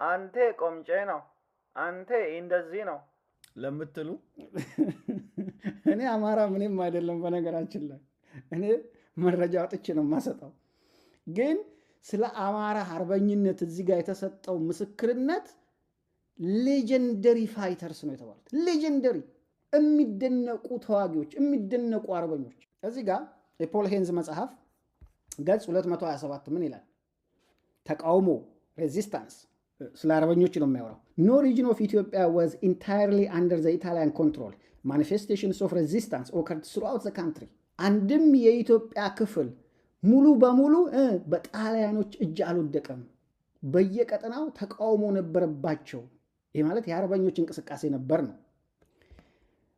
አንተ ቆምጬ ነው፣ አንተ እንደዚህ ነው ለምትሉ እኔ አማራ ምንም አይደለም። በነገራችን ላይ እኔ መረጃ አውጥቼ ነው የማሰጠው። ግን ስለ አማራ አርበኝነት እዚህ ጋር የተሰጠው ምስክርነት legendary fighters ነው የተባሉት። Legendary፣ የሚደነቁ ተዋጊዎች፣ የሚደነቁ አርበኞች። እዚህ ጋር የፖል ሄንዝ መጽሐፍ ገጽ 227 ምን ይላል? ተቃውሞ፣ resistance፣ ስለ አርበኞች ነው የሚያወራው። No region of Ethiopia was entirely under the Italian control. Manifestations of resistance occurred throughout the country። አንድም የኢትዮጵያ ክፍል ሙሉ በሙሉ በጣሊያኖች እጅ አልወደቀም። በየቀጠናው ተቃውሞ ነበረባቸው። ይህ ማለት የአርበኞች እንቅስቃሴ ነበር ነው።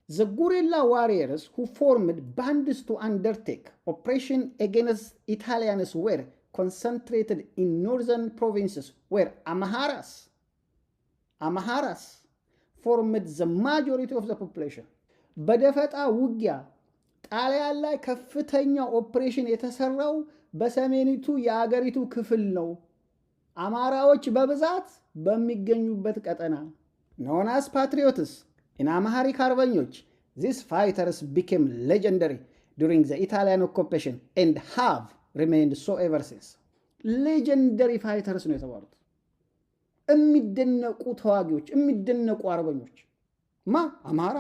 The guerrilla warriors who formed bands to undertake operation against Italians were concentrated in northern provinces where Amharas formed the majority of the population። በደፈጣ ውጊያ ጣሊያን ላይ ከፍተኛ ኦፕሬሽን የተሰራው በሰሜኒቱ የአገሪቱ ክፍል ነው፣ አማራዎች በብዛት በሚገኙበት ቀጠና። Known as patriots, in Amharic አርበኞች፣ these fighters became legendary during the Italian occupation and have remained so ever since። Legendary fighters ነው የተባሉት። የሚደነቁ ተዋጊዎች፣ የሚደነቁ አርበኞች። አማራ።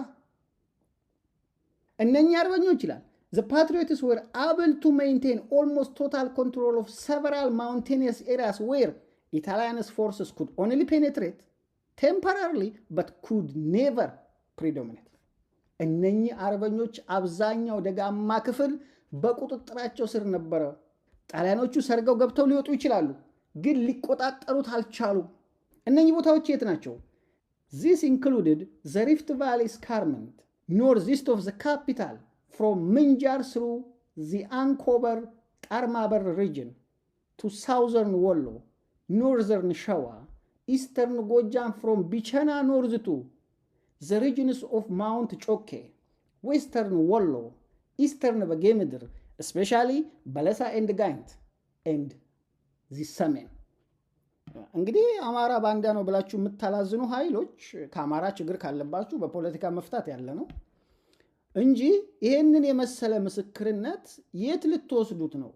እነኚህ አርበኞች ይላል፣ the patriots were able to maintain almost total control of several mountainous areas where Italians forces could only penetrate temporarily but could never predominate። እነኚህ አርበኞች አብዛኛው ደጋማ ክፍል በቁጥጥራቸው ስር ነበረ። ጣሊያኖቹ ሰርገው ገብተው ሊወጡ ይችላሉ፣ ግን ሊቆጣጠሩት አልቻሉም። እነኚህ ቦታዎች የት ናቸው? This included the Rift Valley escarpment northeast of the capital from Minjar through the Ankober Tarmaber region to southern Wollo, northern Shewa, eastern Gojjam from Bichena north to the regions of Mount Choke, western Wollo, eastern Begemdir, especially Belesa and Gayint, and the Semien። እንግዲህ አማራ ባንዳ ነው ብላችሁ የምታላዝኑ ኃይሎች ከአማራ ችግር ካለባችሁ በፖለቲካ መፍታት ያለ ነው እንጂ ይሄንን የመሰለ ምስክርነት የት ልትወስዱት ነው?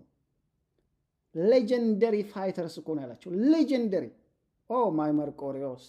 Legendary fighters እኮ ነው ያላቸው። Legendary። Oh my መርቆሪዎስ።